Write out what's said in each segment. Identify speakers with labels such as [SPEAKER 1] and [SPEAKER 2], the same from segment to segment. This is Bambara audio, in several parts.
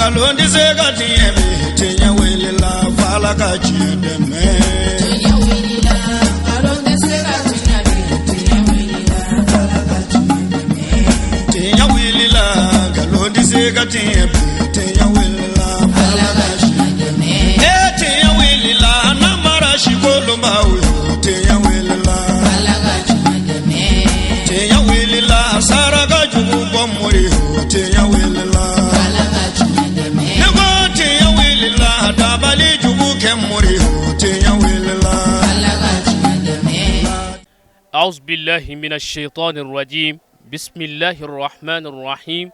[SPEAKER 1] Nkalon tɛ se ka tiɲɛ bi, tiɲɛ wulila f'Ala ka tiɲɛ dɛmɛ.
[SPEAKER 2] Tiɲɛ wulila, nkalon tɛ se ka tiɲɛ bi, tiɲɛ wulila, Ala ka tiɲɛ dɛmɛ.
[SPEAKER 1] Tiɲɛ wulila, nkalon tɛ se ka tiɲɛ bi, tiɲɛ wulila
[SPEAKER 2] Ala
[SPEAKER 1] f'Ala
[SPEAKER 2] ka tiɲɛ dɛmɛ.
[SPEAKER 1] E tiɲɛ wulila, namara si kolonbaw yo, tiɲɛ wulila.
[SPEAKER 2] Ala ka tiɲɛ dɛmɛ.
[SPEAKER 1] Tiɲɛ wulila, saraka jugu bɔ mori yo, tiɲɛ wulila.
[SPEAKER 2] Ala ka tiɲɛ dɛmɛ.
[SPEAKER 1] Ne ko tiɲɛ wulila, dabali jugu kɛ mori yo, tiɲɛ wulila.
[SPEAKER 2] Ala ka tiɲɛ dɛmɛ.
[SPEAKER 3] أعوذ بالله من الشيطان الرجيم بسم الله الرحمن الرحيم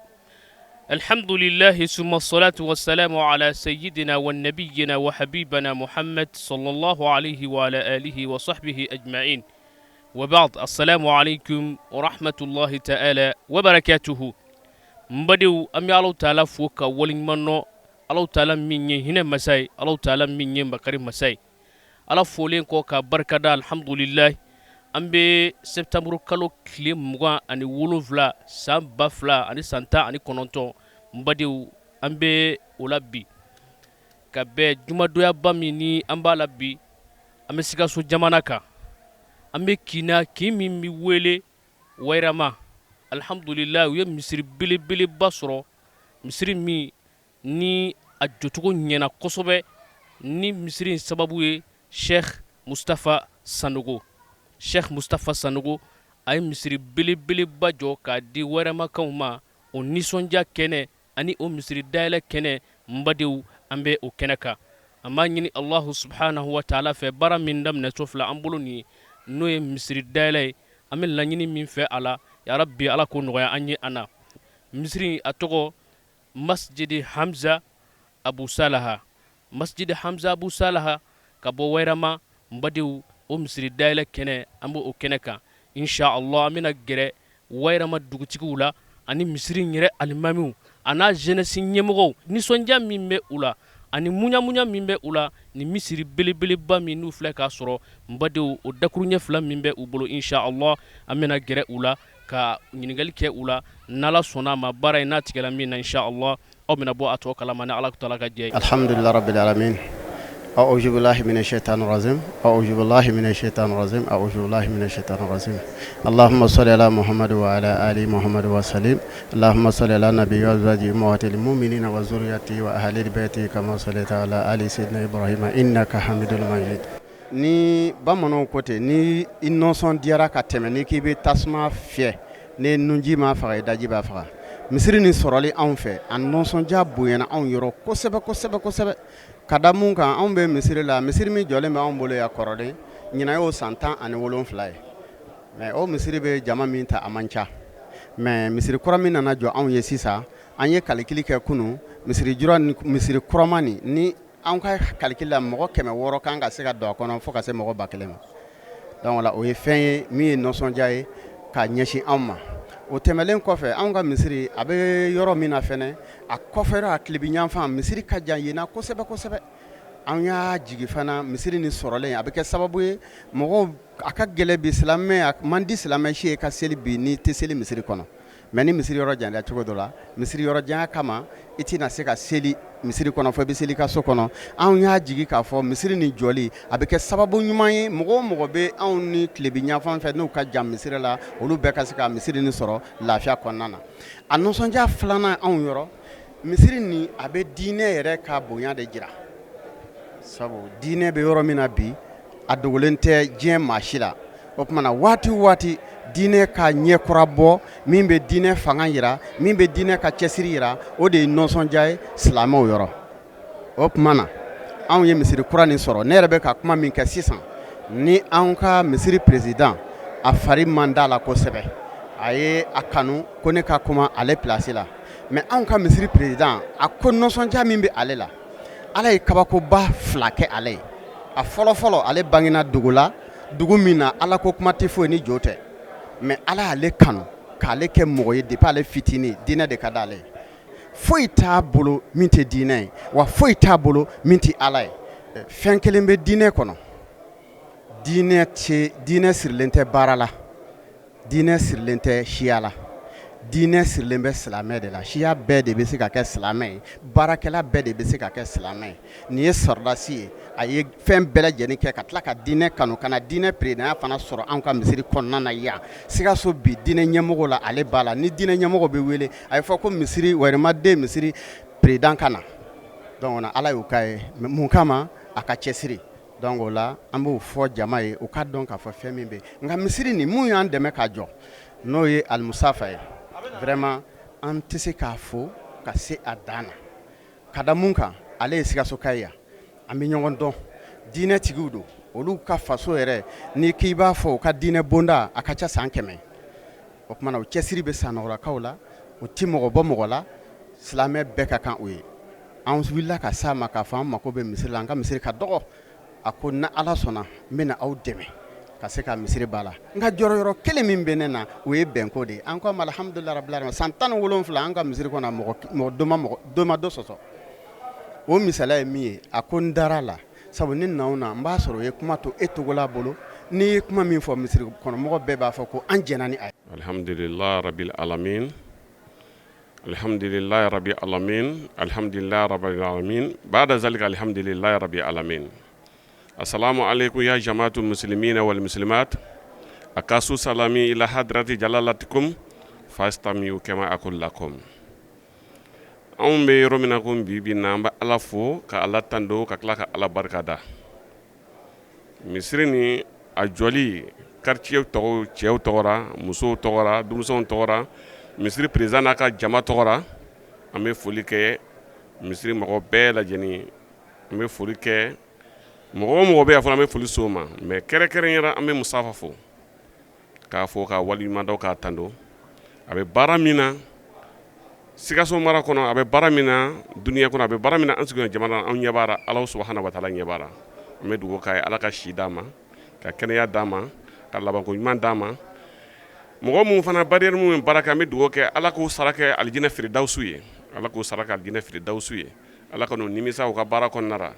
[SPEAKER 3] الحمد لله ثم الصلاة والسلام على سيدنا ونبينا وحبيبنا محمد صلى الله عليه وعلى آله وصحبه أجمعين وبعد السلام عليكم ورحمة الله تعالى وبركاته. N badenw, an bɛ Alahu taala fo ka waleɲuman dɔn, Alahu taala min ye hinɛ masa ye, Alahu taala min ye makari masa ye. Ala folen kɔ ka barikada, alhamdulilahi, an bɛ septembre kalo tile 27 san 2019. N badenw, an bɛ o la bi ka bɛn jumadonyaba min ni an b'a la bi, an bɛ Sikaso jamana kan, an bɛ kin na, kin min bɛ wele Wayirama. Alhamdulilahi, u ye misiri belebeleba sɔrɔ, misiri min ni a jɔcogo ɲɛna kosɛbɛ, ni misiri in sababu ye Sheikh Mustafa Sanogo. Sheikh Mustafa Sanogo a ye misiri belebeleba jɔ k'a di Wayɛrɛmakaw ma. O nisɔndiya kɛnɛ ani o misiri dayɛlɛ kɛnɛ, n badenw, an bɛ o kɛnɛ kan. An b'a ɲini Alahu subhanahu wa taala fɛ, baara min daminɛtɔ filɛ an bolo nin ye, n'o ye misiri dayɛlɛ ye, an bɛ laɲini min fɛ a la, ya Rabbi, Ala k'o nɔgɔya an ye. An na misiri, a tɔgɔ Masjidi Hamza Abu Salaha, Masjidi Hamza Abu Salaha ka bɔ Wayirama. N badenw, o misiri dayɛlɛ kɛnɛ, an b'o kɛnɛ kan. Insha Allah, an bɛna gɛrɛ Wayirama dugutigiw la ani misiri in yɛrɛ alimamiw a n'a jeunesse ɲɛmɔgɔw, nisɔndiya min bɛ u la ani muɲamuɲa min bɛ u la ni misiri belebeleba min n'u filɛ k'a sɔrɔ. N badenw, o dakuruɲɛ fila min bɛ u bolo, insha Allah, an bɛna gɛrɛ u la ka ɲininkali kɛ u la. N'Ala sɔnna a ma, baara in n'a tigɛla min na, insha Allah, aw bɛna bɔ a tɔ kalama ni Ala taala ka jɛ.
[SPEAKER 4] Alhamdulillah rabbil alamin. A'udhu billahi minash shaitanir rajim. A'udhu billahi minash shaitanir rajim. A'udhu billahi minash shaitanir rajim. Allahumma salli ala Muhammad wa ala ali Muhammad wa sallim. Allahumma salli ala nabiyyi wa azwajihi ummahatil mu'minina wa zurriyyatihi wa ahli baitihi kama sallaita ala ali sayyidina Ibrahim innaka Hamidul Majid. Ni bamananw ko ten, ni i nisɔndiyara ka tɛmɛ, ni k'i bɛ tasuma fiyɛ, ni nunji ma faga, i daji b'a faga. Misiri nin sɔrɔli anw fɛ, a nisɔndiya bonyana anw yɔrɔ kosɛbɛ kosɛbɛ kosɛbɛ. Ka da mun kan? Anw bɛ misiri la, misiri min jɔlen bɛ anw bolo yan kɔrɔlen, ɲinan y'o san 17 ye, mais o misiri bɛ jama min ta, a man ca. Mais misiri kura min nana jɔ anw ye sisan, an ye calcul kɛ kunun, misiri jura ni misiri kurama nin, ni an ka calcul la, mɔgɔ 600 kan ka se ka don a kɔnɔ, fo ka se mɔgɔ 1000 ma. Donc o ye fɛn ye min ye nisɔndiya ye ka ɲɛsin anw ma. O tɛmɛnen kɔfɛ, anw ka misiri a bɛ yɔrɔ min na fɛnɛ, a kɔfɛ, a tilebin yanfan, misiri ka jan yen na kosɛbɛ kosɛbɛ. An y'a jigi fana, misiri ni sɔrɔlen, a bɛ kɛ sababu ye mɔgɔw a ka gɛlɛn bi, silamɛ a man di silamɛ si ye ka seli bi n'i tɛ seli misiri kɔnɔ. Mais ni misiri yɔrɔ janya cogo dɔ la, misiri yɔrɔ janya kama, i tɛna se ka seli misiri kɔnɔ fo i bɛ seli ka so kɔnɔ. Anw y'a jigi k'a fɔ misiri ni jɔli a bɛ kɛ sababu ɲuman ye, mɔgɔ o mɔgɔ bɛ anw ni tilebin yanfan fɛ, n'u ka jan misiri la, olu bɛɛ ka se ka misiri ni sɔrɔ lafiya kɔnɔna na. A nisɔndiya filanan anw yɔrɔ, misiri nin a bɛ diinɛ yɛrɛ ka bonya de jira, sabu diinɛ bɛ yɔrɔ min na bi, a dogolen tɛ diɲɛ maa si la. O tuma na, waati o waati, diinɛ ka ɲɛkura bɔ min bɛ diinɛ fanga jira, min bɛ diinɛ ka cɛsiri jira, o de ye nisɔndiya ye silamɛw yɔrɔ. O tuma na, anw ye misiri kura nin sɔrɔ. Ne yɛrɛ bɛ ka kuma min kɛ sisan ni, anw ka misiri président, a fari man d'a la kosɛbɛ, a ye a kanu ko ne ka kuma ale place la. Mais anw ka misiri président, a ko nisɔndiya min bɛ ale la, Ala ye kabakoba fila kɛ ale ye. A fɔlɔ fɔlɔ, ale bangena dugu la, dugu min na Ala ko kuma tɛ foyi ni jo tɛ. Mais Ala y'ale kanu k'ale kɛ mɔgɔ ye depuis ale fitinin, diinɛ de ka d'ale ye. Foyi t'a bolo min tɛ diinɛ ye, wa foyi t'a bolo min tɛ Ala ye. Fɛn kelen bɛ diinɛ kɔnɔ, diinɛ tɛ, diinɛ sirilen tɛ baara la, diinɛ sirilen tɛ siya la. Diinɛ sirilen bɛ silamɛ de la. Siya bɛɛ de bɛ se ka kɛ silamɛ ye, baarakɛla bɛɛ de bɛ se ka kɛ silamɛ ye. Nin ye sɔrɔdasi ye, a ye fɛn bɛɛ lajɛlen kɛ ka tila ka diinɛ kanu, ka na diinɛ peresidanya fana sɔrɔ anw ka misiri kɔnɔna na yan Sikaso. Bi diinɛ ɲɛmɔgɔ la, ale b'a la. Ni diinɛ ɲɛmɔgɔ bɛ wele, a ye fɔ ko misiri wɛrɛmaden misiri perezidan ka na. Donc Ala y'o k'a ye mun kama? A ka cɛsiri. Donc o la, an b'o fɔ jama ye, u ka dɔn k'a fɔ fɛn min bɛ nka misiri nin, mun y'an dɛmɛ k'a jɔ, n'o ye Alimusafa ye. Vraiment, an tɛ se k'a fo ka se a dan na. Ka da mun kan? Ale ye Sikasoka ye yan, an bɛ ɲɔgɔn dɔn, diinɛtigiw don. Olu ka faso yɛrɛ, ni k'i b'a fɔ u ka diinɛ bonda, a ka ca san 100. O tuma na, o cɛsiri bɛ Sanɔgɔlakaw la, o tɛ mɔgɔ bɔ mɔgɔ la, silamɛ bɛɛ ka kan o ye. An wulila ka s'a ma k'a fɔ an mako bɛ misiri la, an ka misiri ka dɔgɔ. A ko ni Ala sɔnna, n bɛna aw dɛmɛ ka se ka misiri ba la. N ka jɔyɔrɔ yɔrɔ kelen min bɛ ne na, o ye bɛnko de ye. An ko alhamdulilahi rabbil alamin, san 17, an ka misiri kɔnɔ, mɔgɔ dɔ ma dɔ sɔsɔ. O misaliya ye min ye, a ko n dara la, sabu ni na na, n b'a sɔrɔ o ye kuma to e Togola bolo. N'i ye kuma min fɔ misiri kɔnɔmɔgɔ bɛɛ b'a fɔ ko an jɛnna ni a ye.
[SPEAKER 5] Alhamdulilahi rabbil alamin, alhamdulilahi rabbil alamin, alhamdulilahi rabbil alamin, ba'da zalika alhamdulilahi rabbil alamin. Assalamu alaikum ya jama'atul muslimina wal muslimat. Akasu salami ila hadrati jalalatikum fastami'u kama aqul lakum. Anw bɛ yɔrɔ min na ko bi bi na, an bɛ Ala fo ka Ala tando ka tila ka Ala barika da. Misiri ni a jɔli quartier tɔgɔ, cɛw tɔgɔ, musow tɔgɔ, denmisɛnw tɔgɔ, misiri président n'a ka jama tɔgɔ, an bɛ foli kɛ misiri mɔgɔ bɛɛ lajɛlen. An bɛ foli kɛ mɔgɔ o mɔgɔ bɛ yan fana, an bɛ foli s'o ma, mais kɛrɛnkɛrɛnya an bɛ Musafa fo k'a fɔ k'a waleɲuman dɔn, k'a tando. A bɛ baara min na Sikaso mara kɔnɔ, a bɛ baara min na dunya kɔnɔ, a bɛ baara min na an sigi jamana, anw ɲɛ b'a la, Ala subahana wa taala ɲɛ b'a la. An bɛ dugawu k'a ye, Ala ka si d'a ma, ka kɛnɛya d'a ma, ka labanko ɲuman d'a ma. Mɔgɔ minnu fana, bailleurs minnu baara kɛ, an bɛ dugawu kɛ, Ala k'u sara kɛ alijinɛ firidawusu ye, Ala k'u sara kɛ alijinɛ firidawusu ye, Ala ka n'u nimisa u ka baara kɔnɔna la.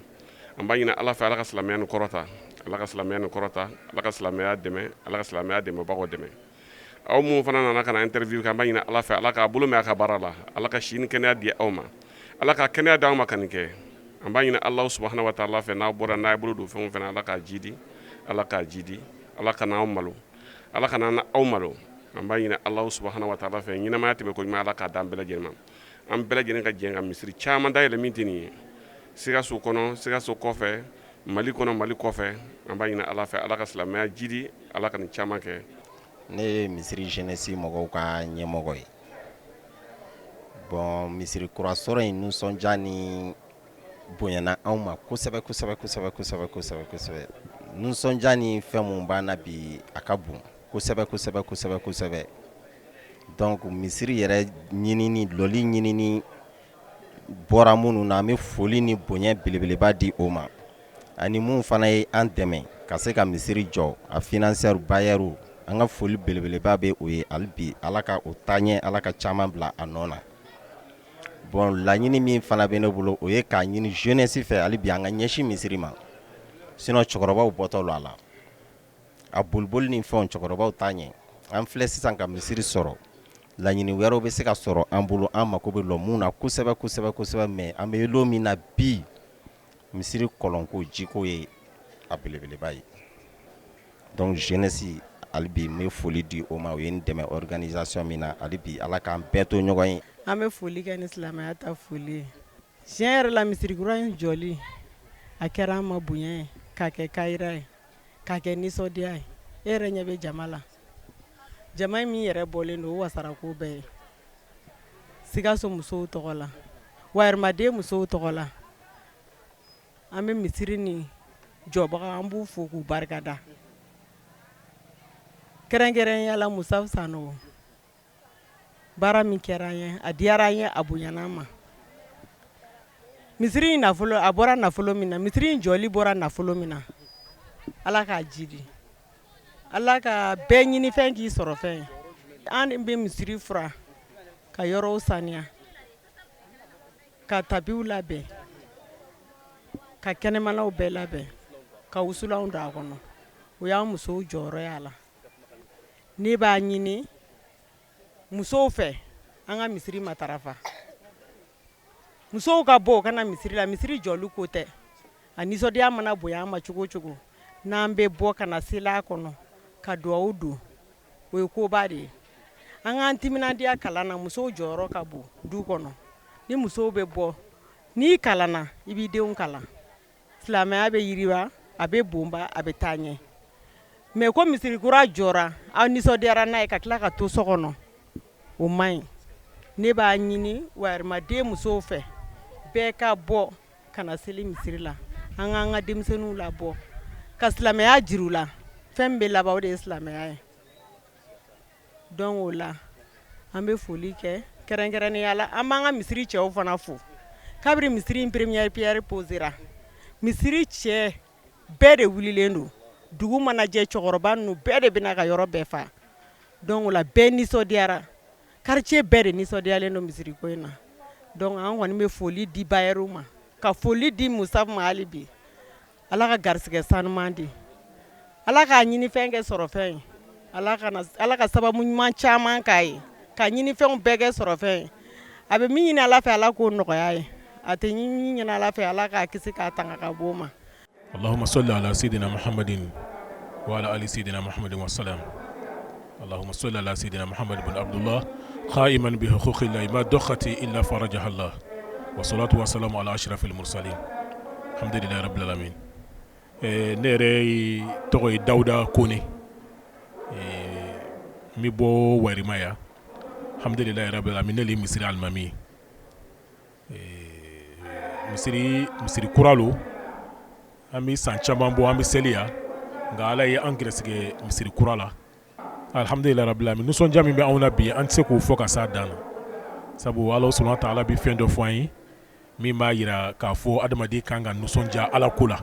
[SPEAKER 5] An b'a ɲini Ala fɛ, Ala ka silamɛya nin kɔrɔta, Ala ka silamɛya nin kɔrɔta, Ala ka silamɛya dɛmɛ, Ala ka silamɛya dɛmɛbagaw dɛmɛ. Aw minnu fana nana ka na interview kɛ, an b'a ɲini Ala fɛ, Ala k'a bolo mɛn a ka baara la, Ala ka si ni kɛnɛya di aw ma, Ala ka kɛnɛya di aw ma ka nin kɛ. An b'a ɲini Ala subahana wa taala fɛ, n'aw bɔra n'a ye bolo don fɛn o fɛn, Ala k'a jidi, Ala k'a jidi, Ala kana aw malo, Ala kana aw malo. An b'a ɲini Ala subahana wa taala fɛ, ɲɛnamaya tɛmɛ ko ɲuman, Ala k'a d'an bɛɛ lajɛlen ma. An bɛɛ lajɛlen ka jɛ ka misiri caman dayɛlɛ min tɛ nin ye, Sikaso kɔnɔ, Sikaso kɔfɛ, Mali kɔnɔ, Mali kɔfɛ. An b'a ɲini Ala fɛ, Ala ka silamɛya jidi, Ala ka nin caman kɛ.
[SPEAKER 6] Ne ye misiri jeunesse mɔgɔw ka ɲɛmɔgɔ ye. Bon, misiri kura sɔrɔ in nisɔndiya ni bonyana anw ma kosɛbɛ kosɛbɛ kosɛbɛ kosɛbɛ kosɛbɛ kosɛbɛ. Nisɔndiya ni fɛn mun b'an na bi, a ka bon kosɛbɛ kosɛbɛ kosɛbɛ kosɛbɛ. Donc misiri yɛrɛ ɲinini, lɔli ɲinini bɔra minnu na, an bɛ foli ni bonya belebeleba di o ma, ani mun fana ye an dɛmɛ ka se ka misiri jɔ, a financeur, bailleur, an ka foli belebeleba bɛ o ye. Hali bi, Ala ka o taaɲɛ, Ala ka caman bila a nɔ na. Bon, laɲini min fana bɛ ne bolo, o ye k'a ɲini jeunesse fɛ, hali bi an ka ɲɛsin misiri ma. Sinon cɛkɔrɔbaw bɔtɔ lo a la, a boliboli ni fɛnw, cɛkɔrɔbaw t'a ɲɛ. An filɛ sisan ka misiri sɔrɔ, laɲini wɛrɛw bɛ se ka sɔrɔ an bolo, an mako bɛ lɔ mun na kosɛbɛ kosɛbɛ kosɛbɛ. Mais an bɛ don min na bi, misiri kɔlɔnko, jiko ye a belebeleba ye. Donc jeunesse, hali bi n bɛ foli di o ma, o ye n dɛmɛ organisation min na. Hali bi, Ala k'an bɛɛ to ɲɔgɔn ye.
[SPEAKER 7] An bɛ foli kɛ ni silamɛya ta foli ye. Tiɲɛ yɛrɛ la, misirikura in jɔli, a kɛra an ma bonya ye, k'a kɛ kayira ye, k'a kɛ nisɔndiya ye. E yɛrɛ ɲɛ bɛ jama la, jama min yɛrɛ bɔlen don, o wasara ko bɛɛ ye. Sikaso musow tɔgɔ la, wayɛrɛmaden musow tɔgɔ la, an bɛ misiri ni jɔbaga, an b'u fo k'u barikada, kɛrɛnkɛrɛnya la Musa Sanogo. Baara min kɛra an ye, a diyara an ye, a bonyana an ma. Misiri in nafolo, a bɔra nafolo min na, misiri in jɔli bɔra nafolo min na, Ala k'a jidi, Ala ka bɛɛ ɲini fɛn k'i sɔrɔ fɛn ye. An bɛ misiri fura, ka yɔrɔw saniya, ka tapiw labɛn, ka kɛnɛmanaw bɛɛ labɛn, ka wusulanw don a kɔnɔ. O y'an musow jɔyɔrɔ y'a la. Ne b'a ɲini Musow fɛ, an ka misiri matarafa. Musow ka bɔ u ka na misiri la. Misiri jɔli ko tɛ, a nisɔndiya mana bonya an ma cogo o cogo, n'an bɛ bɔ ka na seli a kɔnɔ ka dugawu don, o ye koba de ye. An k'an timinandiya kalan na. Musow jɔyɔrɔ ka bon du kɔnɔ. Ni musow bɛ bɔ, n'i kalanna, i b'i denw kalan, silamɛya bɛ yiriwa, a bɛ bonba, a bɛ taa ɲɛ. Mais ko misiri kura jɔra, aw nisɔndiyara n'a ye, ka tila ka to so kɔnɔ, o man ɲi. Ne b'a ɲini wayɛrɛmaden musow fɛ, bɛɛ ka bɔ ka na seli misiri la. An k'an ka denmisɛnninw labɔ ka silamɛya jira la. Fɛn min bɛ laban, o de ye silamɛya ye. Donc o la, an bɛ foli kɛ kɛrɛnkɛrɛnnenya la. An b'an ka misiri cɛw fana fo. Kabiri misiri in première pierre posera, misiri cɛ bɛɛ de wulilen don. Dugu mana jɛ, cɛkɔrɔba ninnu bɛɛ de bɛna ka yɔrɔ bɛɛ fa. Donc o la, bɛɛ nisɔndiyara, quartier bɛɛ de nisɔndiyalen don misiri ko in na. Donc an kɔni bɛ foli di bailleurs ma, ka foli di Musa ma. Hali bi, Ala ka garisɛgɛ sanuman di, Ala k'a ɲini fɛn kɛ sɔrɔ fɛn ye, Ala ka Ala ka sababu ɲuman caman k'a ye ka ɲinifɛnw bɛɛ kɛ sɔrɔ fɛn ye. A bɛ min ɲini Ala fɛ, Ala k'o nɔgɔya ye. A tɛ ɲini ɲini Ala fɛ, Ala k'a kisi k'a tanga ka bɔ o ma.
[SPEAKER 8] اللهم صل على سيدنا محمد وعلى آل سيدنا محمد وسلم. اللهم صل على سيدنا محمد بن عبد الله قائما بحقوق الله، ما ضاقت إلا فرجها الله، والصلاة والسلام على أشرف المرسلين. الحمد لله رب العالمين. Ne yɛrɛ tɔgɔ ye Dawuda Kone, n bɛ bɔ Wayirima yan. Alhamdulilahi rabbil alamin. Ne le ye misiri alimami ye. Misiri kura lo, an bɛ san caman bɔ an bɛ seli yan, nka Ala ye an gɛrɛsɛgɛ misiri kura la. Alhamdulilahi rabbil alamin. Nisɔndiya min bɛ anw na bi, an tɛ se k'o fɔ ka s'a dan na, sabu Ala subahana wa taala bɛ fɛn dɔ fɔ an ye min b'a jira k'a fɔ adamaden kan ka nisɔndiya Ala ko la.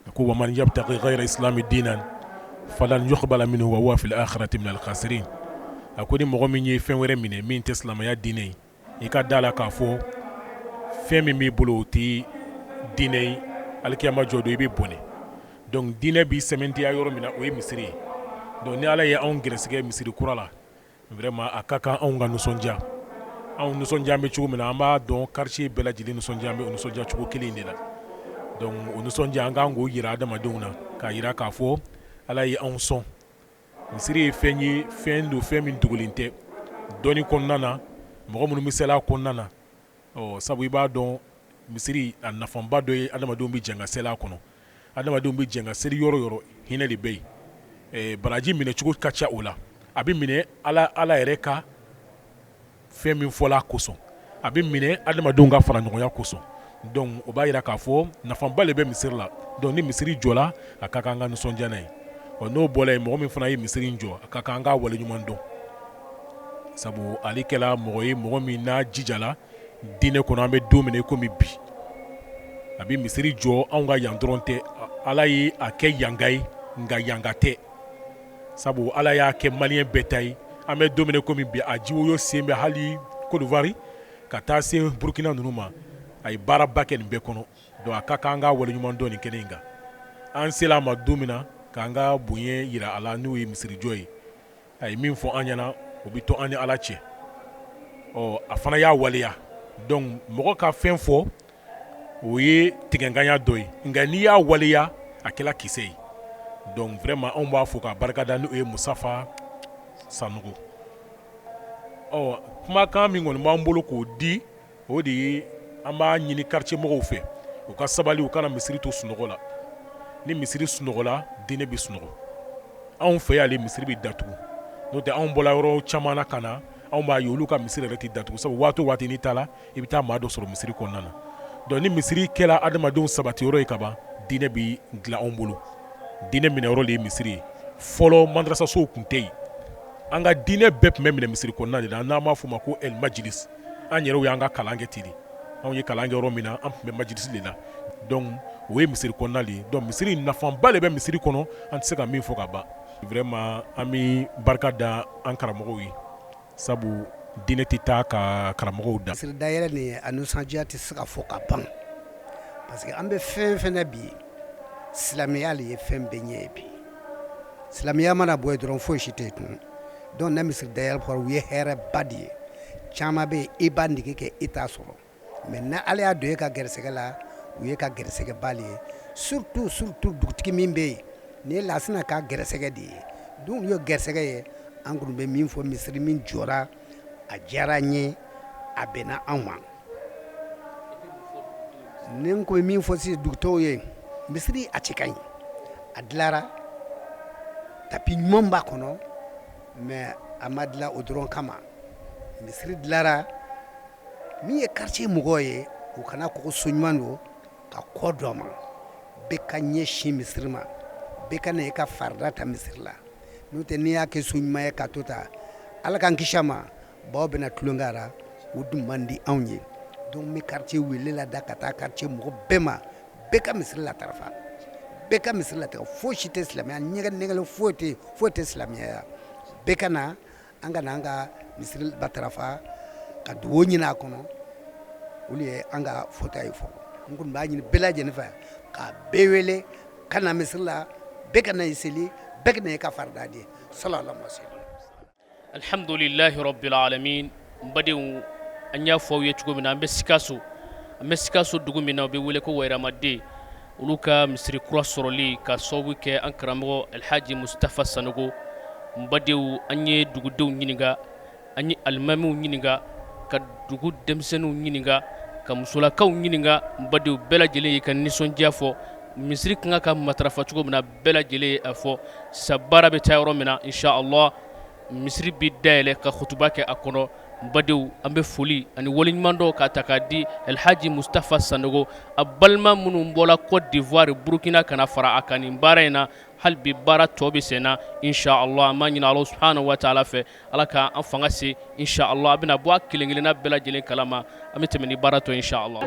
[SPEAKER 8] A ko: ومن يبتغ غير الإسلام دينا فلن يقبل منه وهو في الآخرة من الخاسرين. A ko ni mɔgɔ min ye fɛn wɛrɛ minɛ min tɛ silamɛya diinɛ ye, i ka da la k'a fɔ fɛn min b'i bolo, o tɛ diinɛ ye, alikiyama jɔ don, i bɛ bɔnɛ. Donc diinɛ b'i sɛmɛntiya yɔrɔ min na, o ye misiri ye. Donc ni Ala ye anw gɛrɛsɛgɛ misiri kura la, vraiment a ka kan anw ka nisɔndiya. Anw nisɔndiya bɛ cogo min na, an b'a dɔn quartier bɛɛ lajɛlen nisɔndiya bɛ o nisɔndiya cogo kelen de la. Donc o nisɔndiya, an kan k'o yira adamadenw na, k'a yira k'a fɔ Ala ye anw sɔn. Misiri ye fɛn ye, fɛn don, fɛn min dogolen tɛ dɔnni kɔnɔna na, mɔgɔ minnu bɛ seli a kɔnɔna na. Ɔ sabu i b'a dɔn, misiri a nafaba dɔ ye, adamadenw bɛ jɛ ka seli a kɔnɔ. Adamadenw bɛ jɛ ka seli yɔrɔ yɔrɔ, hinɛ de bɛ yen, baraji minɛcogo ka ca o la. A bɛ minɛ Ala yɛrɛ ka fɛn min fɔla kosɔn, a bɛ minɛ adamadenw ka fara ɲɔgɔnya kosɔn. Donc o b'a jira k'a fɔ nafaba de bɛ misiri la. Donc ni misiri jɔla, a ka kan an ka nisɔndiya n'a ye. Ɔ n'o bɔra yen, mɔgɔ min fana ye misiri in jɔ, a ka kan an k'a waleɲuman dɔn, sabu ale kɛla mɔgɔ ye, mɔgɔ min n'a jijala diinɛ kɔnɔ. An bɛ don min na i komi bi, a bɛ misiri jɔ anw ka yan dɔrɔn tɛ. Ala ye a kɛ yanka ye, nka yanka tɛ, sabu Ala y'a kɛ malien bɛɛ ta ye. An bɛ don min na komi bi, a jiwoyo sen bɛ hali Côte d'Ivoire ka taa se Burukina ninnu ma. A ye baaraba kɛ nin bɛɛ kɔnɔ. Donc a ka kan an ka waleɲuman dɔn nin kɛnɛ in kan. An sera a ma don min na k'an ka bonya jira a la, n'o ye misirijɔ ye, a ye min fɔ an ɲɛna, o bɛ to an ni Ala cɛ. Ɔ a fana y'a waleya. Donc mɔgɔ ka fɛn fɔ, o ye tigɛnkanya dɔ ye, nka n'i y'a waleya, a kɛla kisɛ ye. Donc vraiment anw b'a fɔ k'a barikada, n'o ye Musafa Sanogo. Ɔ kumakan min kɔni b'an bolo k'o di, o de ye an b'a ɲini quartier mɔgɔw fɛ, u ka sabali, u kana misiri to sunɔgɔ la. Ni misiri sunɔgɔla, diinɛ bɛ sunɔgɔ. Anw fɛ y'ale misiri bɛ datugu, n'o tɛ anw bɔla yɔrɔ caman na ka na, anw b'a ye olu ka misiri yɛrɛ tɛ datugu, sabu waati o waati n'i taara, i bɛ taa maa dɔ sɔrɔ misiri kɔnɔna na. Donc ni misiri kɛla adamadenw sabati yɔrɔ ye ka ban, diinɛ bɛ dilan anw bolo. Diinɛ minɛ yɔrɔ de ye misiri ye. Fɔlɔ, madrasasow tun tɛ yen, an ka diinɛ bɛɛ tun bɛ minɛ misiri kɔnɔna de la, n'an b'a fɔ o ma ko el majilis. An yɛrɛw y'an ka kalan kɛ ten de. Anw ye kalan kɛ yɔrɔ min na, an tun bɛ majilisi de la. Donc o ye misiri kɔnɔna de ye. Donc misiri, nafaba de bɛ misiri kɔnɔ, an tɛ se ka min fɔ ka ban. Vraiment an bɛ barika da an karamɔgɔw ye, sabu diinɛ tɛ taa ka karamɔgɔw da.
[SPEAKER 9] Misiri dayɛlɛ nin, a nisɔndiya tɛ se ka fɔ ka ban, parce que an bɛ fɛn fɛn bi, silamɛya le ye fɛn bɛɛ ɲɛ ye bi. Silamɛya mana bɔ yen dɔrɔn, foyi si tɛ yen tun. Donc na misiri dayɛlɛ fɔra, u ye hɛrɛba de ye. Caman bɛ yen, i b'a nege kɛ, i t'a sɔrɔ, mais na Ala y'a don e ka gɛrɛsɛgɛ la, u ye ka gɛrɛsɛgɛba de ye. Surtout, surtout dugutigi min bɛ yen, nin ye Lasina ka gɛrɛsɛgɛ de ye. Donc u ye gɛrɛsɛgɛ ye. An kɔni bɛ min fɔ, misiri min jɔra, a diyara an ye, a bɛnna anw ma. Ni n ko min fɔ sisan dugutɔw ye, misiri a cɛ ka ɲi, a dilara, tapis ɲuman b'a kɔnɔ, mais a ma dilan o dɔrɔn kama. Misiri dilara, min ye quartier mɔgɔw ye, u kana kɔgɔ so ɲuman don ka kɔ dɔ ma. Bɛɛ ka ɲɛsin misiri ma, bɛɛ ka na i ka farida ta misiri la. N'o tɛ, n'i y'a kɛ so ɲuman ye ka to ta, Ala k'an kisi a ma, baw bɛna tulonkɛ la, o dun man di anw ye. Donc n bɛ quartier wele la da ka taa quartier mɔgɔ bɛɛ ma, bɛɛ ka misiri latarafa, bɛɛ ka misiri latarafa. Foyi si tɛ silamɛya ɲɛgɛn nɛgɛlen, foyi tɛ, foyi tɛ silamɛya. Bɛɛ ka na, an ka na an ka misiri batarafa ka dugawu ɲini a kɔnɔ. Olu ye an ka fɔta ye. Fɔ n kɔni b'a ɲini bɛɛ lajɛlen fɛ ka bɛɛ wele ka na misiri la, bɛɛ ka na i seli, bɛɛ ka na i ka farida di. Sallallahu alaihi wasallam.
[SPEAKER 3] Alhamdulilahi rabbil alamin. N badenw, an y'a fɔ aw ye cogo min na, an bɛ Sikaso, an bɛ Sikaso dugu min na, u bɛ wele ko Wayiramaden. Olu ka misiri kura sɔrɔli ka sababu kɛ an karamɔgɔ Alhaji Mustafa Sanogo. N badenw, an ye dugudenw ɲininka, an ye alimamiw ɲininka, ka dugu denmisɛnninw ɲininka, ka musolakaw ɲininka. N badenw, bɛɛ lajɛlen y'i ka nisɔndiya fɔ. Misiri kan ka matarafa cogo min na, bɛɛ lajɛlen ye a fɔ. Sisan baara bɛ taa yɔrɔ min na, inshallah misiri bɛ dayɛlɛ ka kutuba kɛ a kɔnɔ. N badenw, an bɛ foli ani waleɲumandɔn ka ta k'a di Alhaji Mustafa Sanogo, a balima minnu bɔra Côte d'Ivoire, Burukina ka na fara a kan nin baara in na. Hali bi baara tɔ bɛ sen na, inshallah an b'a ɲini Ala subhanahu wa taala fɛ, Ala ka an fanga se, inshallah a bɛna bɔ a kelen kelenna bɛɛ lajɛlen kalama. An bɛ tɛmɛ ni baara tɔ, inshallah.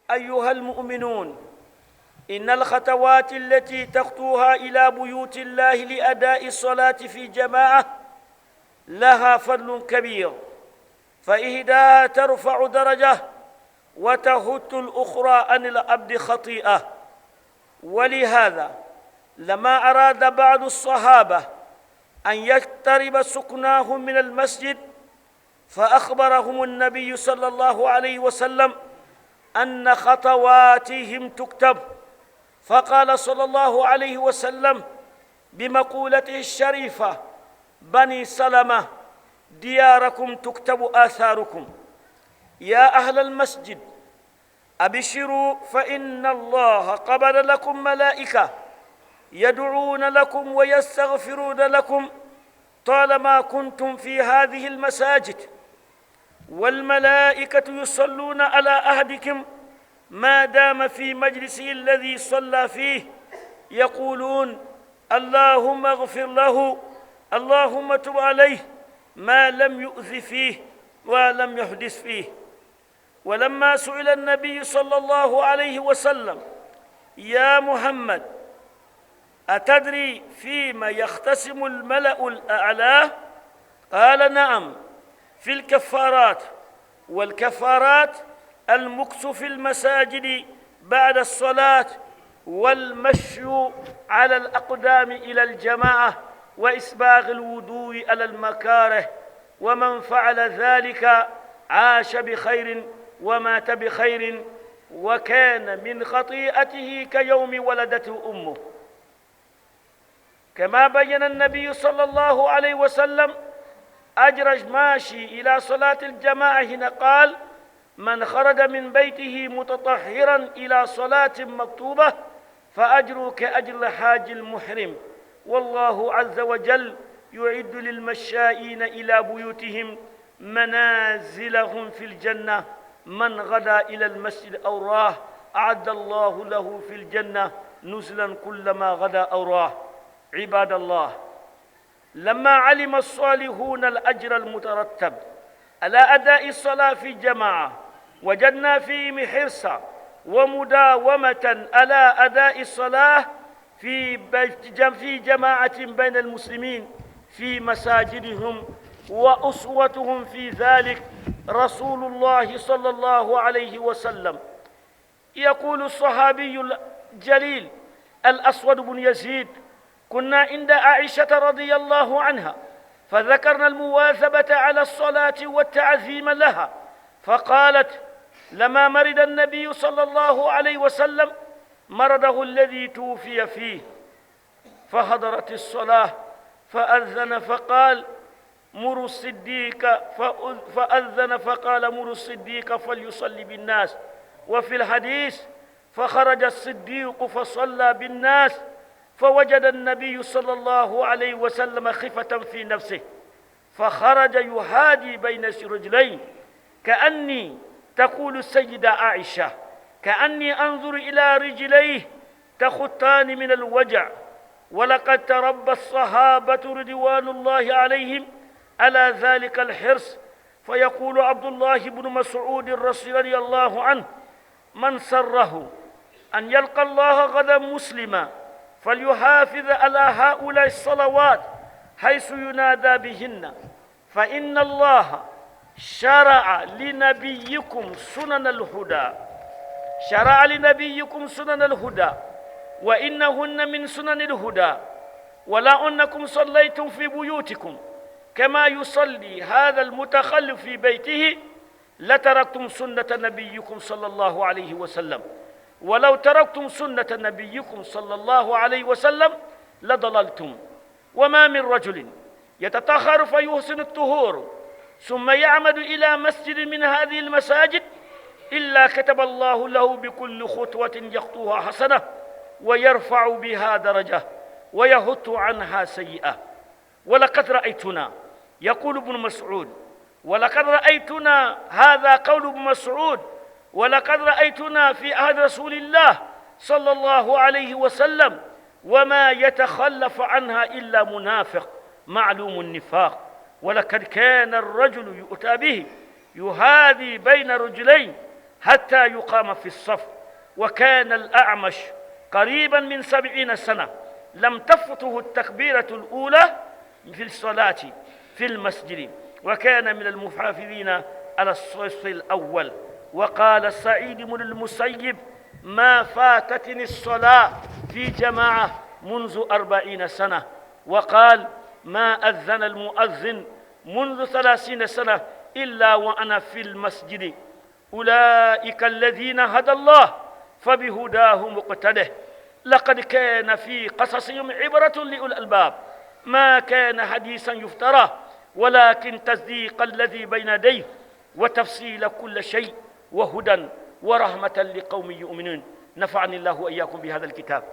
[SPEAKER 10] أيها المؤمنون، إن الخطوات التي تخطوها إلى بيوت الله لأداء الصلاة في جماعة لها فضل كبير، فإحداها ترفع درجة وتهت الأخرى عن العبد خطيئة. ولهذا لما أراد بعض الصحابة أن يقترب سكناهم من المسجد، فأخبرهم النبي صلى الله عليه وسلم أن خطواتهم تكتب، فقال صلى الله عليه وسلم بمقولته الشريفة: بني سلمة، دياركم تكتب آثاركم. يا أهل المسجد، أبشروا، فإن الله قبل لكم ملائكة يدعون لكم ويستغفرون لكم طالما كنتم في هذه المساجد، والملائكة يصلون على أحدكم ما دام في مجلسه الذي صلى فيه، يقولون: اللهم اغفر له، اللهم تب عليه، ما لم يؤذ فيه ولم يحدث فيه. ولما سئل النبي صلى الله عليه وسلم: يا محمد، أتدري فيما يختصم الملأ الأعلى؟ قال: نعم، في الكفارات. والكفارات المكث في المساجد بعد الصلاة، والمشي على الأقدام إلى الجماعة، وإسباغ الوضوء على المكاره. ومن فعل ذلك عاش بخير ومات بخير، وكان من خطيئته كيوم ولدته أمه. كما بين النبي صلى الله عليه وسلم أجر ماشي إلى صلاة الجماعة هنا، قال: من خرج من بيته متطهرا إلى صلاة مكتوبة فأجره كأجر الحاج المحرم. والله عز وجل يعد للمشائين إلى بيوتهم منازلهم في الجنة. من غدا إلى المسجد أو راه أعد الله له في الجنة نزلا كلما غدا أو راه. عباد الله، لما علم الصالحون الأجر المترتب على أداء الصلاة في جماعة، وجدنا فيهم حرصا ومداومة على أداء الصلاة في جماعة بين المسلمين في مساجدهم، وأسوتهم في ذلك رسول الله صلى الله عليه وسلم. يقول الصحابي الجليل الأسود بن يزيد: كنا عند عائشة رضي الله عنها فذكرنا المواظبة على الصلاة والتعظيم لها، فقالت: لما مرض النبي صلى الله عليه وسلم مرضه الذي توفي فيه، فحضرت الصلاة فأذن فقال: مروا الصديق، فأذن فقال: مروا الصديق فليصلي بالناس. وفي الحديث: فخرج الصديق فصلى بالناس، فوجد النبي صلى الله عليه وسلم خفة في نفسه، فخرج يهادي بين رجلين، كأني، تقول السيدة عائشة، كأني أنظر إلى رجليه تخطان من الوجع. ولقد تربى الصحابة رضوان الله عليهم على ذلك الحرص، فيقول عبد الله بن مسعود رضي الله عنه: من سره أن يلقى الله غدا مسلما فليحافظ على هؤلاء الصلوات حيث ينادى بهن، فإن الله شرع لنبيكم سنن الهدى، شرع لنبيكم سنن الهدى، وإنهن من سنن الهدى، ولا أنكم صليتم في بيوتكم كما يصلي هذا المتخلف في بيته لتركتم سنة نبيكم صلى الله عليه وسلم، ولو تركتم سنة نبيكم صلى الله عليه وسلم لضللتم. وما من رجل يتطهر فيحسن الطهور ثم يعمد إلى مسجد من هذه المساجد إلا كتب الله له بكل خطوة يخطوها حسنة، ويرفع بها درجة، ويهت عنها سيئة. ولقد رأيتنا، يقول ابن مسعود، ولقد رأيتنا، هذا قول ابن مسعود، ولقد رأيتنا في عهد رسول الله صلى الله عليه وسلم وما يتخلف عنها إلا منافق معلوم النفاق. ولقد كان الرجل يؤتى به يهادي بين رجلين حتى يقام في الصف. وكان الأعمش قريبا من 70 سنة لم تفته التكبيرة الأولى في الصلاة في المسجد، وكان من المحافظين على الصف الأول. وقال سعيد بن المسيب: ما فاتتني الصلاة في جماعة منذ 40 سنة. وقال: ما أذن المؤذن منذ 30 سنة إلا وأنا في المسجد. أولئك الذين هدى الله فبهداه مقتده. لقد كان في قصصهم عبرة لأولي الألباب، ما كان حديثا يفترى، ولكن تصديق الذي بين يديه وتفصيل كل شيء وهدى ورحمة لقوم يؤمنون. نفعني الله وإياكم بهذا الكتاب.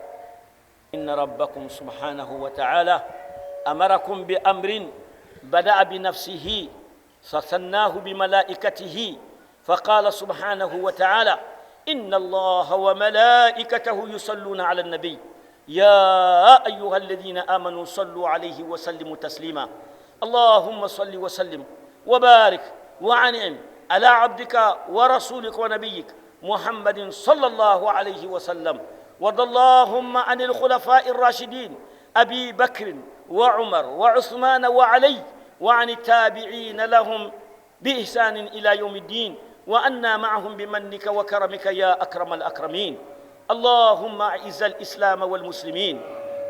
[SPEAKER 10] إن ربكم سبحانه وتعالى أمركم بأمر بدأ بنفسه فثناه بملائكته، فقال سبحانه وتعالى: إن الله وملائكته يصلون على النبي يا أيها الذين آمنوا صلوا عليه وسلموا تسليما. اللهم صل وسلم وبارك وعنعم على عبدك ورسولك ونبيك محمد صلى الله عليه وسلم، وارض اللهم عن الخلفاء الراشدين أبي بكر وعمر وعثمان وعلي، وعن التابعين لهم بإحسان إلى يوم الدين، وأنا معهم بمنك وكرمك يا أكرم الأكرمين. اللهم أعز الإسلام والمسلمين،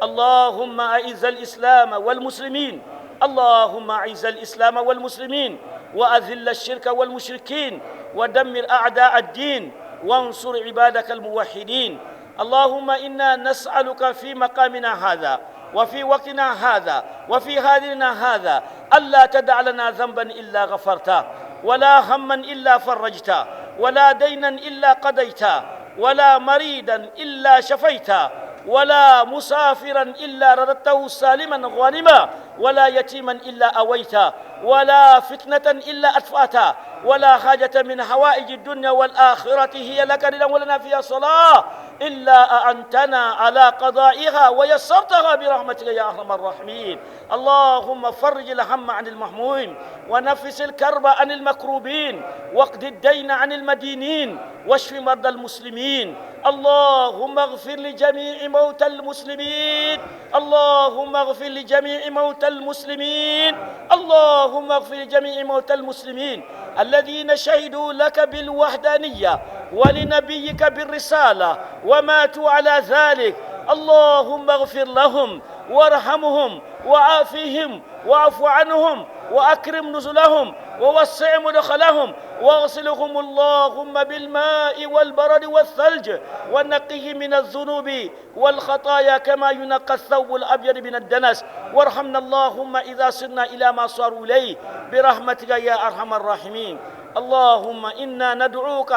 [SPEAKER 10] اللهم أعز الإسلام والمسلمين، اللهم أعز الإسلام والمسلمين، وأذل الشرك والمشركين، ودمر أعداء الدين، وانصر عبادك الموحدين. اللهم إنا نسألك في مقامنا هذا وفي وقتنا هذا وفي هذنا هذا ألا تدع لنا ذنبا إلا غفرته، ولا هما إلا فرجته، ولا دينا إلا قضيته، ولا مريدا إلا شفيته، ولا مسافرا إلا رددته سالما غانما، ولا يتيما إلا أويته، ولا فتنة إلا أطفأته، ولا حاجة من حوائج الدنيا والآخرة هي لك رضا ولنا فيها صلاة إلا أعنتنا على قضائها ويسرتها برحمتك يا أرحم الراحمين. اللهم فرج الهم عن المهموم، ونفس الكرب عن المكروبين، واقض الدين عن المدينين، واشف مرضى المسلمين. اللهم اغفر لجميع موتى المسلمين، اللهم اغفر لجميع موتى المسلمين، اللهم اغفر لجميع موتى المسلمين الذين شهدوا لك بالوحدانية ولنبيك بالرسالة وماتوا على ذلك. اللهم اغفر لهم وارحمهم وعافهم واعف عنهم وأكرم نزلهم ووسع مدخلهم، واغسلهم اللهم بالماء والبرد والثلج، ونقهم من الذنوب والخطايا كما ينقى الثوب الأبيض من الدنس. وارحمنا اللهم إذا صرنا إلى ما صاروا إليه برحمتك يا أرحم الراحمين. اللهم إنا ندعوك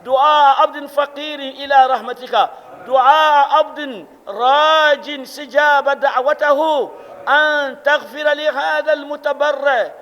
[SPEAKER 10] دعاء عبد فقير إلى رحمتك، دعاء عبد راج سجاب دعوته، أن تغفر لهذا المتبرع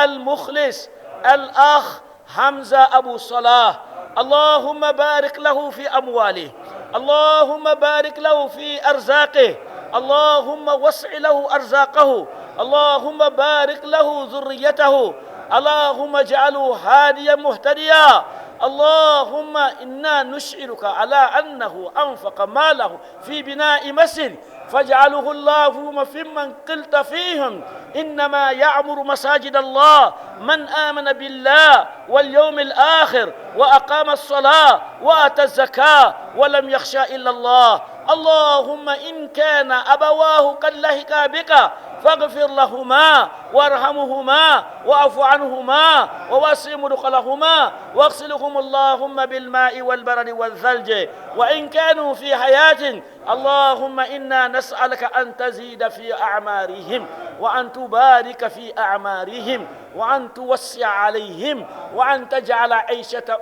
[SPEAKER 10] المخلص الأخ حمزة أبو صلاح. اللهم بارك له في أمواله، اللهم بارك له في أرزاقه، اللهم وسع له أرزاقه، اللهم بارك له ذريته، اللهم اجعله هاديا مهتديا. اللهم إنا نشعرك على أنه أنفق ماله في بناء مسجد، فاجعله اللهم فيمن قلت فيهم إنما يعمر مساجد الله من آمن بالله واليوم الآخر وأقام الصلاة وآتى الزكاة ولم يخشى إلا الله. اللهم إن كان أبواه قد لحقا بك فاغفر لهما وارحمهما واعف عنهما ووسع مدخلهما واغسلهم اللهم بالماء والبرد والثلج. وإن كانوا في حياة اللهم إنا نسألك أن تزيد في أعمارهم، وأن تبارك في أعمارهم، وأن توسع عليهم، وأن تجعل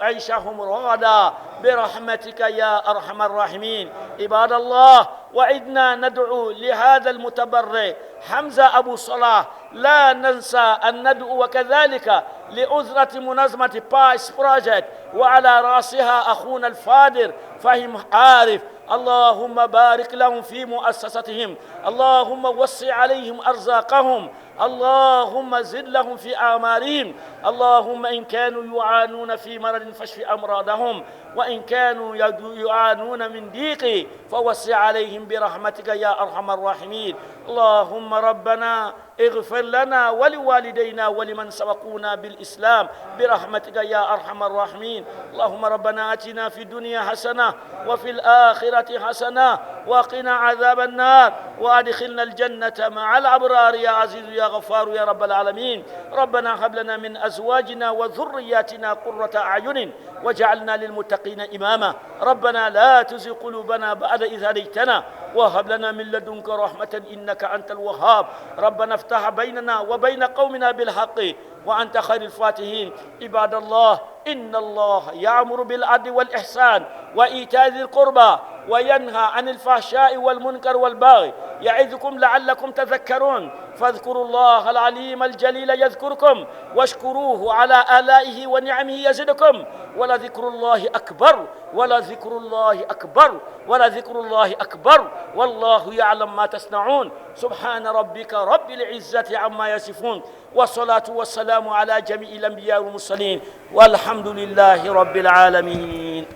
[SPEAKER 10] عيشهم رغدا برحمتك يا أرحم الراحمين. عباد الله، وعدنا ندعو لهذا المتبرع حمزة أبو صلاح، لا ننسى أن ندعو وكذلك لأسرة منظمة بايس بروجكت وعلى رأسها أخونا الفاضل فهم عارف. اللهم بارك لهم في مؤسستهم، اللهم وسع عليهم أرزاقهم، اللهم زد لهم في أعمارهم. اللهم إن كانوا يعانون في مرض فاشف أمراضهم، وإن كانوا يعانون من ضيق فوسع عليهم برحمتك يا أرحم الراحمين. اللهم ربنا اغفر لنا ولوالدينا ولمن سبقونا بالإسلام برحمتك يا أرحم الراحمين. اللهم ربنا آتنا في الدنيا حسنة وفي الآخرة حسنة وقنا عذاب النار، وأدخلنا الجنة مع الأبرار يا عزيز يا غفار يا رب العالمين. ربنا هب لنا من أزواجنا وذرياتنا قرة أعين واجعلنا للمتقين إماما. ربنا لا تزغ قلوبنا بعد إذ هديتنا وهب لنا من لدنك رحمة إنك أنت الوهاب. ربنا افتح بيننا وبين قومنا بالحق وأنت خير الفاتحين. عباد الله، إن الله يأمر بالعدل والإحسان وإيتاء ذي القربى وينهى عن الفحشاء والمنكر والبغي يعظكم لعلكم تذكرون. فاذكروا الله العليم الجليل يذكركم، واشكروه على آلائه ونعمه يزدكم، ولذكر الله أكبر، ولذكر الله أكبر، ولذكر الله أكبر، والله يعلم ما تصنعون. سبحان ربك رب العزة عما يصفون، والصلاة والسلام على جميع الأنبياء والمرسلين، والحمد لله رب العالمين.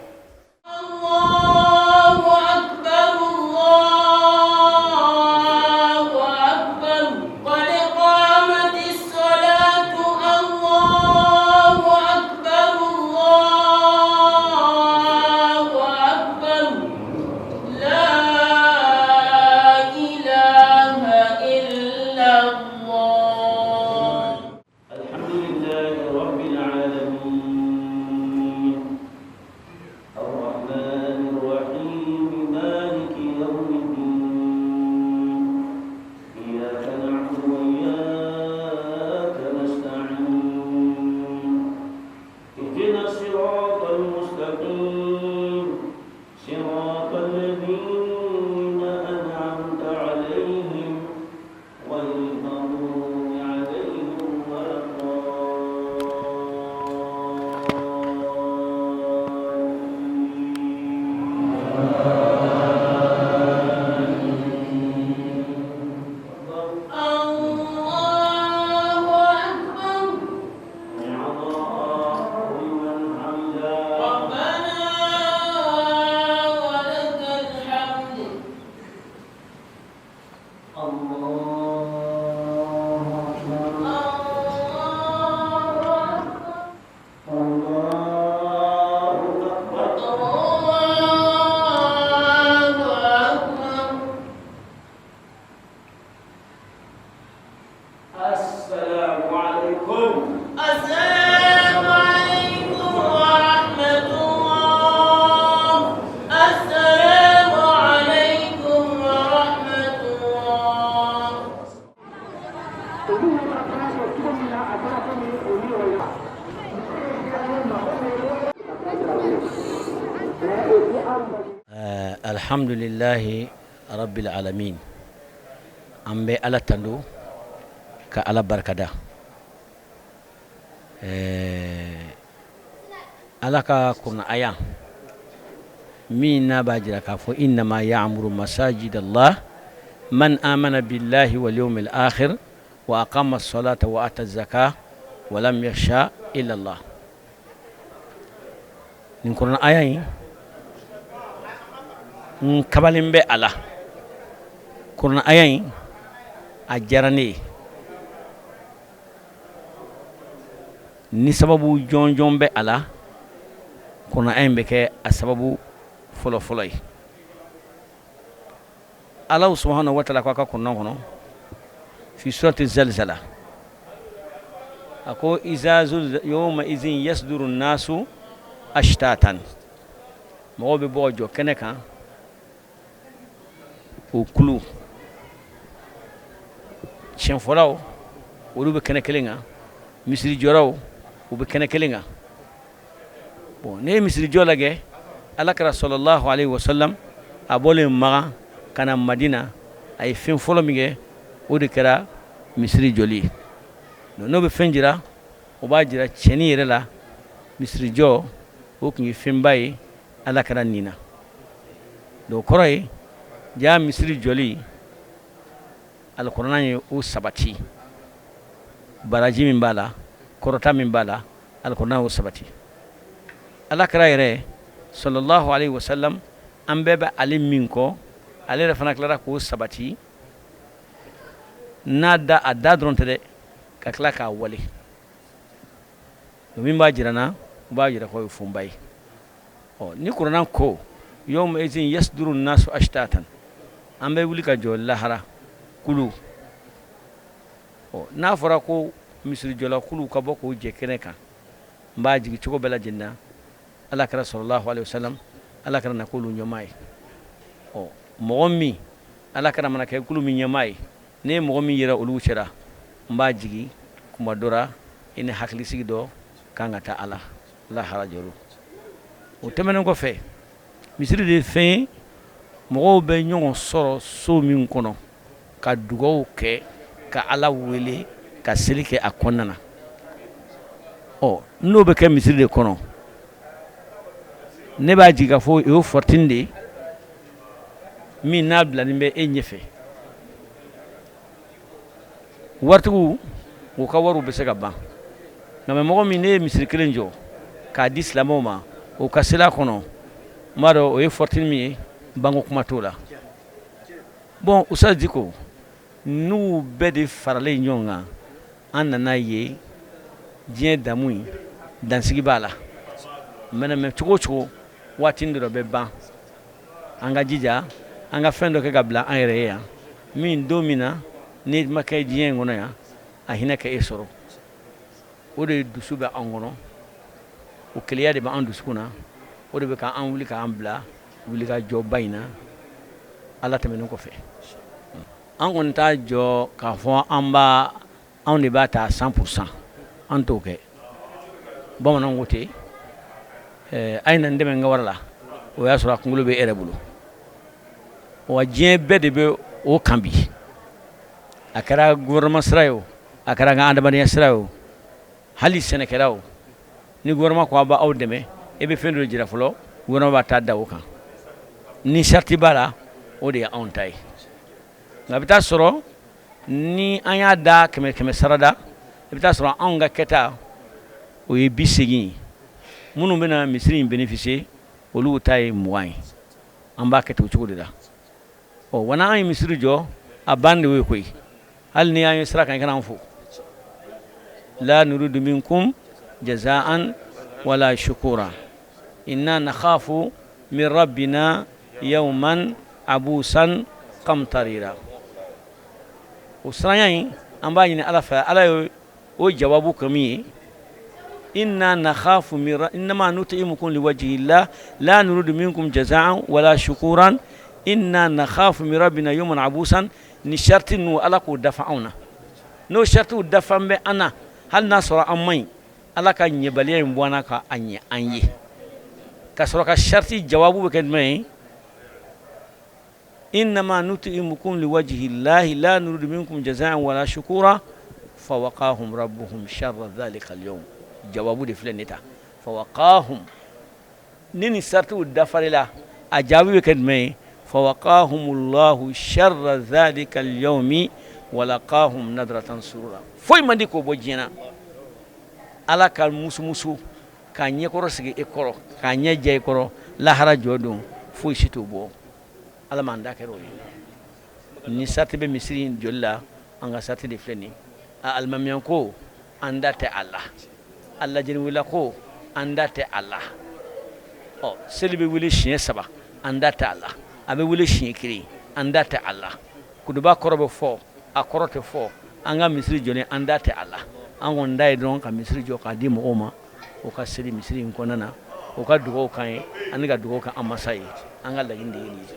[SPEAKER 2] الله أكبر، الله أكبر، قد قامت الصلاة. الله أكبر، الله أكبر، لا إله إلا الله.
[SPEAKER 10] الحمد لله رب العالمين، Assalamu alaikum.
[SPEAKER 2] Assalamu alaikum wa rahmatullah. Assalamu alaikum wa rahmatullah.
[SPEAKER 11] Alhamdulilahi rabbil alamin an bɛ Ala tando ka Ala barikada ɛɛ Ala ka kuranɛ aya min n'a b'a jira k'a fɔ innama ya'muru masajidallah man amana billahi wal yawmil akhir wa aqama as-salata wa ata az-zakah wa lam yakhsha illa Allah nin kuranɛ aya in n kabalen bɛ a la kuranɛ aya in a diyara ne ye ni sababu jɔnjɔn bɛ a la kuranɛ aya in bɛ kɛ a sababu fɔlɔfɔlɔ ye Ala subhanahu wa ta'ala ko a ka kuranɛ kɔnɔ fi surati zalzala a ko iza yawma izin yasduru nasu ashtatan mɔgɔw bɛ bɔ ka jɔ kɛnɛ kan o kulu tiɲɛfɔlaw olu bɛ kɛnɛ kelen kan misirijɔlaw u bɛ kɛnɛ kelen kan bon ne ye misirijɔ lajɛ ala kira sallallahu alaihi wasallam a bɔlen makan ka na madina a ye fɛn fɔlɔ min kɛ o de kɛra misiri jɔli ye n'o bɛ fɛn jira o b'a jira tiɲɛni yɛrɛ la misirijɔ o tun ye fɛnba ye ala kira nin na donc kɔrɔ ye ja misiri jɔli alikuranɛ ye o sabati baraji min b'a la kɔrɔta min b'a la alikuranɛ y'o sabati ala kira yɛrɛ sallallahu alaihi wasallam an bɛɛ bɛ ale min kɔ ale yɛrɛ fana tilara k'o sabati n'a da a da dɔrɔn tɛ dɛ ka tila k'a wale min b'a jira na o b'a jira k'o ye fɛnba ye ɔ ni kuranɛ ko yawma izin yasduru nasu ashtatan an bɛ wuli ka jɔ lahara kulu ɔ n'a fɔra ko misirijɔla kulu ka bɔ k'o jɛ kɛnɛ kan n b'a jigi cogo bɛɛ lajɛlen na ala kira sallallahu alaihi wasallam ala kira na k'olu ɲɛmaa ye ɔ mɔgɔ min ala kira mana kɛ kulu min ɲɛmaa ye ne ye mɔgɔ min yera olu cɛra n b'a jigi kuma dɔ ra i ni hakilisigi dɔ kan ka taa ala lahara jɔ o tɛmɛnen kɔfɛ misiri de ye fɛn ye mɔgɔw bɛ ɲɔgɔn sɔrɔ so min kɔnɔ ka dugaw kɛ ka ala wele ka seli kɛ a kɔnɔna na ɔ n'o bɛ kɛ misiri de kɔnɔ ne b'a jigi k'a fɔ o ye fortune de ye min n'a bilalen bɛ e ɲɛfɛ waritigiw u ka wariw bɛ se ka ban nka mɛ mɔgɔ min ne ye misiri kelen jɔ k'a di silamɛw ma o ka seli a kɔnɔ n b'a dɔn o ye fortune min ye banko kuma t'o la bon Ustaz Diko n'u bɛɛ de faralen ɲɔgɔn kan an nana ye diɲɛ damu in dansigi b'a la mɛ cogo o cogo waati dɔ bɛ ban an ka jija an ka fɛn dɔ kɛ ka bila an yɛrɛ ye yan min don min na n'i ma kɛ diɲɛ in kɔnɔ yan a hinɛ ka e sɔrɔ o de dusu bɛ an kɔnɔ o keleya de bɛ an dusukun na o de bɛ k'an wuli k'an bila wulikajɔba in na ala tɛmɛnen kɔfɛ an kɔni t'a jɔ k'a fɔ an b'a anw de b'a ta 100% an t'o kɛ bamananw ko ten a ye na n dɛmɛ n ka wari la o y'a sɔrɔ a kunkolo bɛ e yɛrɛ bolo wa diɲɛ bɛɛ de bɛ o kan bi a kɛra gouvernement sira ye o a kɛra an ka adamadenya sira ye o hali sɛnɛkɛlaw ni gouvernement ko a b'aw dɛmɛ e bɛ fɛn dɔ jira fɔlɔ gouvernement b'a ta da o kan ni sariti b'a la o de ye anw ta ye nka a bɛ taa sɔrɔ ni an y'a da kɛmɛ kɛmɛ sarada i bɛ taa sɔrɔ anw ka kɛta o ye 80 ye minnu bɛna misiri in bénéficier olu ta ye 20 ye an b'a kɛ ten o cogo de la ɔ wa n'an ye misiri jɔ a ban de ye koyi hali ni y'an ye sira kan i kana an fo la nuridu minkum jazaan wala shukura inna nakhafu min rabbina yawman abusan qamtarira o siranya in An b'a ɲini Ala fɛ, Ala ye o jawabu kɛ min ye, inna nakhafu min innama nut'imukum liwajhillah la nuridu minkum jazaan wala shukuran inna nakhafu min rabbina yawman abusan. Ni sariti ninnu, Ala k'o dafa anw na. N'o saritiw dafa bɛ an na, hali n'a sɔrɔ an man ɲi, Ala ka ɲɛbaliya in bɔ an na ka a ɲɛ an ye. Ka sɔrɔ ka sariti jawabu bɛ kɛ jumɛn ye? Innama nut'imukum liwajhillahi la nuridu minkum jazaan wala shukura fawaqahum rabbuhum sharra dhalika al-yawm. Jawabu de filɛ nin ta, fawaqahum. Ni nin saritiw dafarila, a jaabi bɛ kɛ jumɛn ye? Fawaqahumullahu sharra dhalika al-yawmi walaqahum nadratan surura. Foyi man di k'o bɔ diɲɛ na, Ala ka musumusu k'a ɲɛkɔrɔ sigi e kɔrɔ, k'a ɲɛ diya i kɔrɔ lahara jɔ don, foyi si t'o bɔ. Ala m'an da kɛra o ye. Ni sariti bɛ misiri in jɔli la, an ka sariti de filɛ nin ye. A alimamiya ko, an da tɛ a la. A lajɛniwela ko, an da tɛ a la. Ɔ, seli bɛ wele siɲɛ saba, an da tɛ a la. A bɛ wele siɲɛ kelen, an da tɛ a la. Kutuba kɔrɔ bɛ fɔ, a kɔrɔ tɛ fɔ. An ka misiri jɔlen, an da tɛ a la. An kɔni da ye dɔrɔn ka misiri jɔ k'a di mɔgɔw ma, o ka seli misiri in kɔnɔna na, o ka dugawu k'an ye, ani ka dugawu kɛ an masa ye. An ka laɲini de ye nin ye.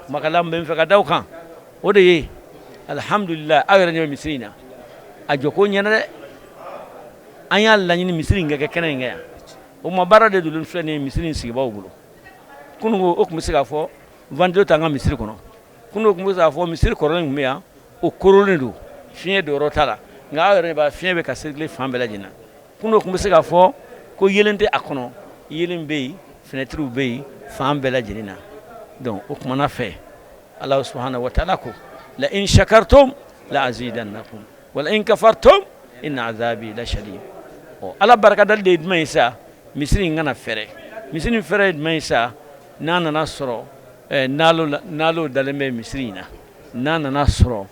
[SPEAKER 11] Kumakala min bɛ n fɛ ka da aw kan, o de ye, alihamudulila, aw yɛrɛ ɲɛ bɛ misiri in na, a jɔko ɲɛna dɛ. An y'a laɲini misiri in ka kɛ kɛnɛ in kan yan. O ma baara de don filɛ nin ye misiri in sigibaaw bolo. Kunun o tun bɛ se k'a fɔ ventilo t'an ka misiri kɔnɔ. Kunun o tun bɛ se k'a fɔ misiri kɔrɔlen tun bɛ yan, o korolen don, fiɲɛ don yɔrɔ t'a la. Nka aw yɛrɛ b'a fiɲɛ bɛ ka circuler fan bɛɛ lajɛlen na. Kunun o tun bɛ se k'a fɔ ko yeelen tɛ a kɔnɔ. Yeelen bɛ yen, fenêtres bɛ yen fan bɛɛ lajɛlen na. Donc o kumana fɛ, Ala subahana wa taala ko la in shakartum la azidannakum wa la in kafartum inna azabi la shadid. Ɔ, Ala barikadali de ye jumɛn ye sa? Misiri in kana fɛrɛ. Misiri in fɛrɛ ye jumɛn ye sa? N'a nana sɔrɔ naalo dalen bɛ misiri in na, n'a nana sɔrɔ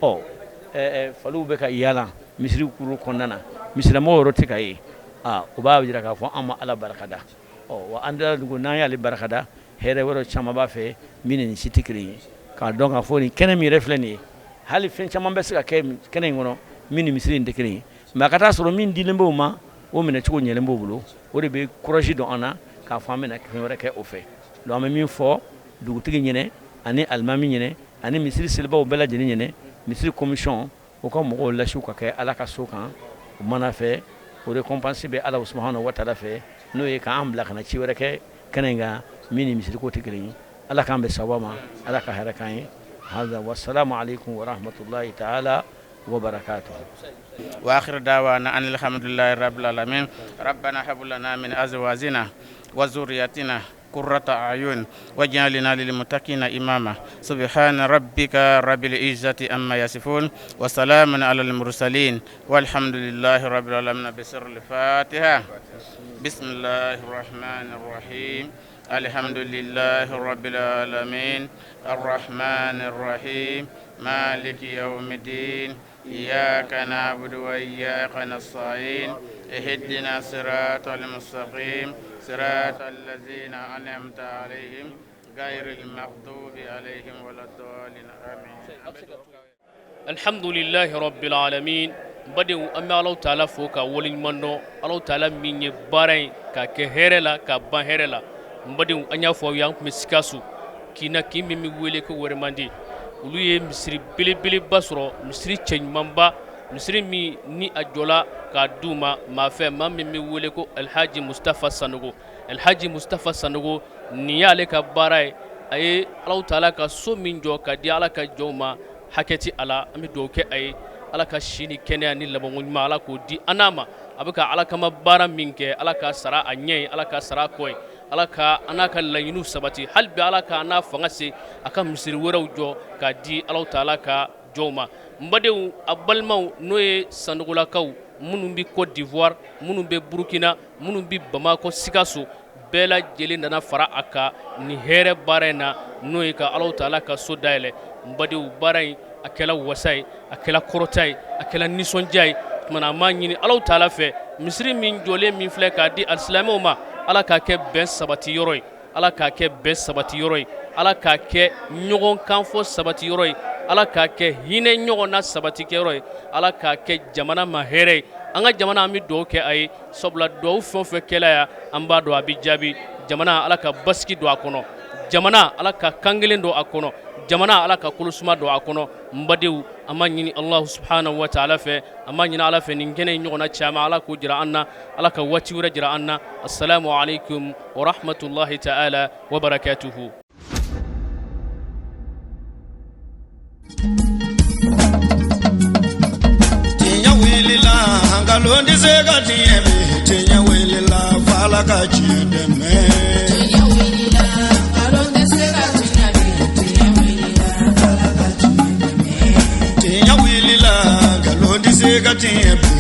[SPEAKER 11] ɔ faliw bɛ ka yaala misiri kuru kɔnɔna na, misiramɔgɔw yɔrɔ tɛ ka ye, aa, o b'a jira k'a fɔ an ma Ala barikada. Ɔ wa, an dala dugu n'an y'ale barikada, hɛrɛ wɛrɛ caman b'a fɛ min ni nin si tɛ kelen ye. K'a dɔn k'a fɔ nin kɛnɛ min yɛrɛ filɛ nin ye, hali fɛn caman bɛ se ka kɛ kɛnɛ in kɔnɔ min ni misiri in tɛ kelen ye. Mais a ka taa sɔrɔ min dilen b'o ma, o minɛcogo ɲɛlen b'o bolo, o de bɛ courage don an na k'a fɔ an bɛna fɛn wɛrɛ kɛ o fɛ. Donc an bɛ min fɔ dugutigi ɲɛnɛ ani alimami ɲɛnɛ ani misiri selibaw bɛɛ lajɛlen ɲɛnɛ, misiri commission, u ka mɔgɔw lasiw ka kɛ Ala ka so kan. O mana fɛ, o récompense bɛ Ala subahana wa taala fɛ, n'o ye k'an bila ka na ci wɛrɛ kɛ kɛnɛ in kan min ni misiri ko tɛ kelen ye. Ala k'an bɛn sawaba ma, Ala ka hɛrɛ k'an ye. Hada wasalamu aleykum wa rahmatulahi taala wa barakatuhu.
[SPEAKER 12] وآخر دعوانا أن الحمد لله رب العالمين. ربنا هب لنا من أزواجنا وذرياتنا قرة أعين واجعلنا للمتقين إماما. سبحان ربك رب العزة عما يصفون وسلام على المرسلين والحمد لله رب العالمين. بسر الفاتحة. بسم الله الرحمن الرحيم. الحمد لله رب العالمين الرحمن الرحيم مالك يوم الدين إياك نعبد وإياك نستعين اهدنا صراط المستقيم صراط الذين أنعمت عليهم غير المغضوب عليهم ولا الضالين. آمين.
[SPEAKER 3] Alhamdulilahi rabbil alamin. Badenw, an bɛ Ala taala fo ka waleɲuman dɔn, Ala taala min ye baara in ka kɛ hɛrɛ la ka ban hɛrɛ la. N badenw, an y'a fɔ aw ye, an tun bɛ Sikaso kin na, kin min bɛ wele ko Wɛrɛmande. Olu ye misiri belebeleba sɔrɔ, misiri cɛɲumanba, misiri min ni a jɔla k'a d'u ma maa fɛ, maa min bɛ wele ko Alhaji Mustafa Sanogo. Alhaji Mustafa Sanogo, nin y'ale ka baara ye. A ye Ala taala ka so min jɔ ka di Ala ka jɔnw ma, hakɛ tɛ a la. An bɛ dugawu kɛ a ye, Ala ka si ni kɛnɛya ni labanko ɲuman, Ala k'o di an n'a ma. A bɛ ka Ala kama baara min kɛ, Ala ka sara a ɲɛ ye, Ala ka sara a kɔ ye, Ala ka an n'a ka laɲiniw sabati. Hali bi Ala ka an n'a fanga se a ka misiri wɛrɛw jɔ k'a di Ala taala ka jɔnw ma. N badenw, a balimaw, n'o ye Sanogolakaw minnu bɛ Côte d'Ivoire, minnu bɛ Burukina, minnu bɛ Bamakɔ, Sikaso, bɛɛ lajɛlen nana fara a kan nin hɛrɛ baara in na, n'o ye ka Ala taala ka so dayɛlɛ. N badenw, baara in a kɛla wasa ye, a kɛla kɔrɔta ye, a kɛla nisɔndiya ye. Tuma an b'a ɲini Ala taala fɛ, misiri min jɔlen min filɛ k'a di alisilamɛw ma, Ala k'a kɛ bɛn sabati yɔrɔ ye, Ala k'a kɛ bɛn sabati yɔrɔ ye, Ala k'a kɛ ɲɔgɔn kanfɔ sabati yɔrɔ ye. Ala k'a kɛ hinɛ ɲɔgɔn na sabatikɛyɔrɔ ye. Ala k'a kɛ jamana ma hɛrɛ ye. An ka jamana, an bɛ dugawu kɛ a ye, sabula dugawu fɛn o fɛn kɛla yan, an b'a dɔn a bɛ jaabi. Jamana, Ala ka basigi don a kɔnɔ. Jamana, Ala ka kankelen don a kɔnɔ. Jamana, Ala ka kolosuma don a kɔnɔ. N badenw, an b'a ɲini Alahu subahanahu wa taala fɛ, an b'a ɲini Ala fɛ, nin kɛnɛ in ɲɔgɔnna caman, Ala k'o jira an na. Ala ka waati wɛrɛ jira an na. Assalamu alaikum wa rahmatullahi ta'ala wa barakatuhu.
[SPEAKER 1] Tiɲɛ wulila, nkalon tɛ se ka tiɲɛ bi. Tiɲɛ wulila, f'Ala ka tiɲɛ dɛmɛ.
[SPEAKER 2] Tiɲɛ wulila, nkalon tɛ se ka tiɲɛ bi. Tiɲɛ wulila, Ala ka tiɲɛ dɛmɛ.
[SPEAKER 1] Tiɲɛ wulila, nkalon tɛ se ka tiɲɛ bi.